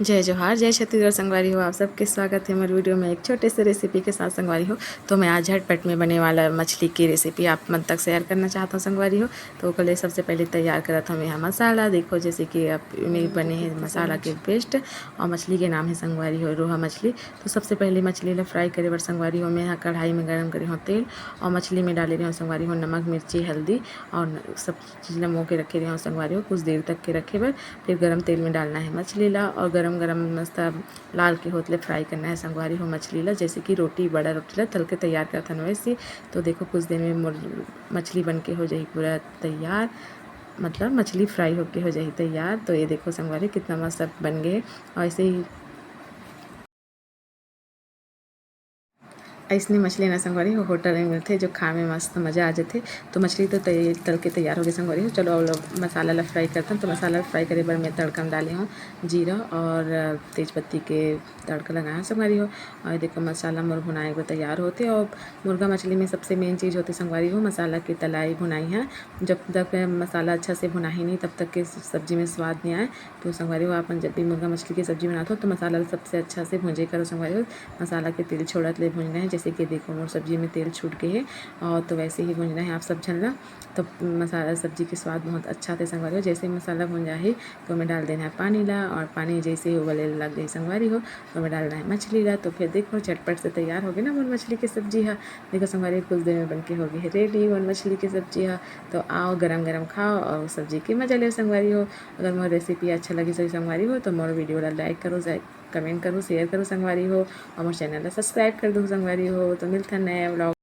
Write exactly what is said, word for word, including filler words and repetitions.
जय जोहार, जय छत्तीसगढ़ संगवारी हो। आप सबके स्वागत है हमारे वीडियो में एक छोटे से रेसिपी के साथ संगवारी हो। तो मैं आज झटपट में बने वाला मछली की रेसिपी आप मन तक शेयर करना चाहता हूँ संगवारी हो। तो ओकर लिए सबसे पहले तैयार करत हूँ मैं यहाँ मसाला। देखो जैसे कि आप में बने हैं मसाला के पेस्ट और मछली के नाम है संगवारी हो रोहा मछली। तो सबसे पहले मछली ला फ्राई करे बर संगवारी हो मैं यहाँ कढ़ाई में गरम करे हूँ तेल और मछली में डाले रहे हूँ संगवारी हो नमक, मिर्ची, हल्दी और न-, सब चीज़ ला मो के रखे रहे हूँ संगवारी हो कुछ देर तक के रखे बर। फिर गरम तेल में डालना है मछली ला और गरम गरम मस्त लाल के होत ले फ्राई करना है संगवारी हो मछली ला, जैसे कि रोटी, बड़ा रोटी ला तल के तैयार करथन वैसे। तो देखो कुछ देर में मोर मछली बन के हो जाही पूरा तैयार, मतलब मछली फ्राई होके हो जाही तैयार। तो ये देखो संगवारी कितना मस्त बन गए। और ऐसे ही अइसने मछली ना संगवारी हो होटल में मिलथे, जो खाए में मस्त मज़ा आ जाथे। तो मछली तो तै-, तल के तैयार हो गई संगवारी हो। चलो अब लोग मसाला ला फ्राई करथन। तो मसाला ला फ्राई करे बर मैं तड़का में डाले हूँ जीरा और, अ, तेज पत्ती के तड़का लगाए हूँ संगवारी हो। और देखो मसाला मोर भुनाए बर तैयार होथे। और मुर्गा मछली में सबसे मेन चीज़ होथे संगवारी हो मसाला के तलाई भुनाई है। जब तक मसाला अच्छा से भुनाही नहीं तब तक के सब्जी में स्वाद नहीं आए। तो संगवारी हो, आप मन जब भी मुर्गा मछली के सब्जी बनात हो तो मसाला ला सबसे अच्छा से भूंजे करो संगवारी हो। मसाला के तेल छोड़त ले भूंजना है, जैसे कि देखो मोर सब्जी में तेल छूट गए है और तो वैसे ही भूंजना है आप सब झन ला। तो मसाला सब्जी के स्वाद बहुत अच्छा आथे संगवारी हो। जैसे ही मसाला भूंजा है तो मैं डाल देना है पानी ला और पानी जैसे ही उबले लग गई संगवारी हो तो मैं डालना है मछली ला। तो फिर देखो झटपट से तैयार हो गई ना मोर मछली के सब्जी हा। देखो संगवारी कुछ देर में बन के हो गई है रेडी मोर मछली के सब्जी हा। तो आओ गरम गरम खाओ और सब्जी के मजा ले संगवारी हो। अगर मोर रेसिपी अच्छा लगी सही संगवारी हो तो मोर वीडियो ला लाइक करो, कमेंट करो, शेयर करो संगवारी हो और मोर चैनल ला सब्सक्राइब कर दो संगवारी हो। तो मिलथन नया व्लॉग।